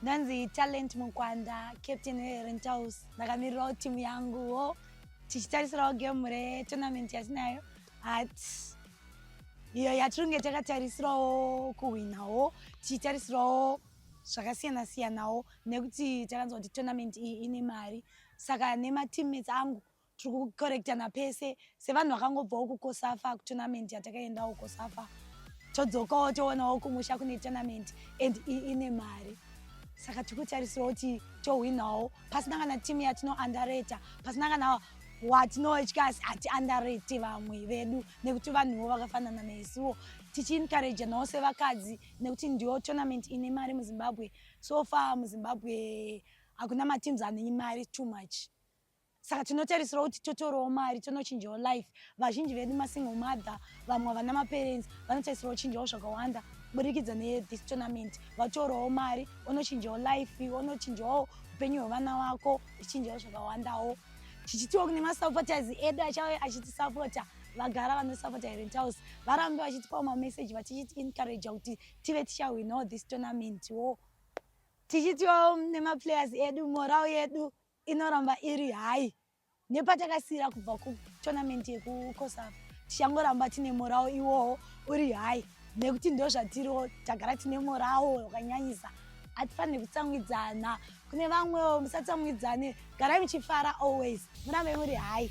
Ndanzi Talent Mukwanda, captain weHerentals. Ndakamirirawo timu yanguwo tichitarisirawo game retournament yatinayo at iyo yatinenge takatarisirawo kuhwinawo, tichitarisirawo zvakasiyana siyanawo nekuti takanzwa kuti tournament iyi ine mari. Saka nemateammates angu tiri kukorektana pese sevanhu vakangobvawo kuCOSAFA, kutournament yatakaendawo COSAFA, todzokawo toonawo kumusha kune tournament and iyi ine mari. Saka tiri kutarisirawo kuti tohwinawo pasina kana timu yatinounderrata, pasina kana watinotya, asi hatiunderrate vamwe vedu nekuti vanhuwo vakafanana nesuwo. Tichiencourage nawo sevakadzi nekuti ndiyo tournament ine mari muZimbabwe. So far muZimbabwe hakuna mateams ane mari too much, saka tinotarisirawo kuti totorawo mari, tonochinjawo life. Vazhinji vedu masingle mother, vamwe vana maparents vanotarisirawo chinjawo zvakawanda kuburikidza nethis tournament. Vatorawo mari, onochinjawo life, onochinjawo upenyu hwevana vako, ichinjawo zvakawandawo. Tichitiwo kune masupporters edu achauya achitisapota, vagara vanosapota Herentals, varambe vachitipawo mameseji, vachichiti encourage kuti tive tichahwinawo this tournament wo. Tichitiwo nemaplayers edu, morale yedu inoramba iri high nepatakasiyira kubva kutournament yekuCOSAFA. Tichangoramba tine morale iwowo uri high nekuti ndo zvatiriwo, tagara tine morale wakanyanyisa. Hatifaniri kutsamwidzana. Kune vamwewo, musatsamwidzane, garai muchifara always, murambe muri high.